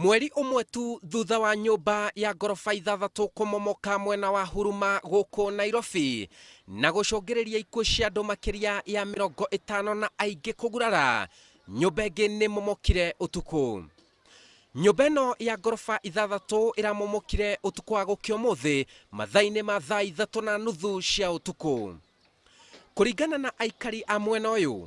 Mweri ũmwe tu thutha wa nyũmba ya ngoroba ithathatũ kũmomoka mwena wa Huruma gũkũ Nairobi na gũcũngĩrĩria ikuũ cia andũ makĩria ya 50 na aingĩ kũgurara, nyũmba ĩngĩ nĩ ĩmomokire ũtukũ. Nyũmba ĩno ya ngoroba ithathatũ ĩramomokire ũtukũ wa gũkĩa ũmũthĩ mathaa-inĩ ma thaa 3:30 cia ũtukũ. Kũringana na aikari a mwena ũyũ,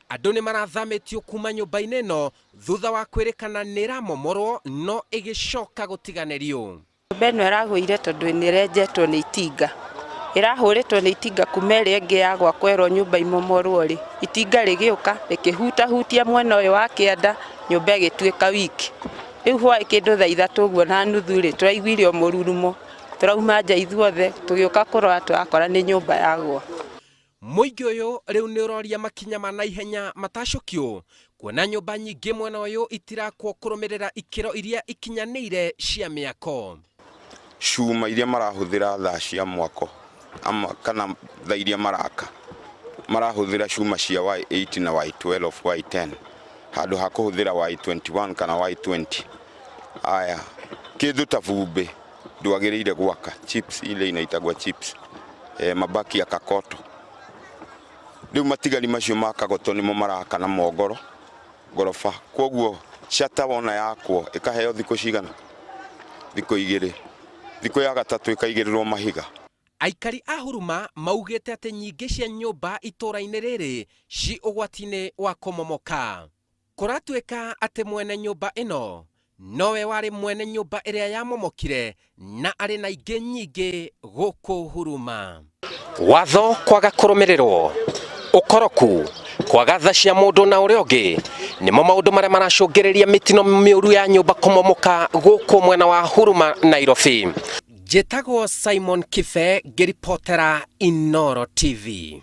andũ nĩ marathamĩtio kuma nyũmba-inĩ ĩno thutha wa kwĩrĩkana nĩ ĩramomorwo no ĩgĩcoka gũtiganĩrio. Nyũmba ĩno ĩragũire tondũ nĩ ĩrenjetwo nĩ itinga. Ĩrahũrĩtwo nĩ itinga kuma ĩrĩa ĩngĩ ya gwakwo ĩrwo nyũmba imomorwo rĩ, itinga rĩgĩũka rĩkĩhutahutia mwena ũyũ wa kĩanda, nyũmba ĩgĩtuĩka weak. Rĩu hwaĩ kĩndũ thaa 3 ũguo na nuthu rĩ, tũraiguire o mũrurumo, tũrauma nja ithuothe, tũgĩũka kũrora tũrakora nĩ nyũmba yagũa. Mũingĩ ũyũ rĩu nĩ ũroria makinya ma naihenya matacũkio kuona nyũmba nyingĩ mwena ũyũ itirakwo kũrũmĩrĩra ikĩro iria ikinyanĩire cia mĩako. Cuma iria marahũthĩra thaa cia mwako ama kana thaa iria maraka marahũthĩra cuma cia Y8 na Y12, Y10 handũ ha kũhũthĩra Y21 kana Y20. Aya, kĩndũ ta bumbĩ ndwagĩrĩire gwaka chips ile inaitagwa chips mabaki ya kakoto. Rĩu matigari macio ma kagoto nĩmo maraka na mongoro ngoroba, kwoguo shata wona yakwo ĩkaheo thikũ cigana? Thikũ igĩrĩ, thikũ ya gatatũ ĩkaigĩrĩrwo mahiga. Aikari a Huruma maugĩte atĩ nyingĩ cia nyũmba itũũra-inĩ rĩrĩ ci ũgwati-inĩ wa kũmomoka. Kũratuĩka atĩ mwene nyũmba ĩno nowe warĩ mwene nyũmba ĩrĩa yamomokire na arĩ na ingĩ nyingĩ gũkũ Huruma. Watho kwaga kũrũmĩrĩrwo, ũkoroku, kwaga tha cia mũndũ na ũrĩa ũngĩ nĩmo maũndũ marĩa maracũngĩrĩria mĩtino mĩũru ya nyũmba kũmomoka gũkũ mwena wa Huruma Nairobi. Njĩtagwo Simon Kibe ngĩribotera Inooro TV.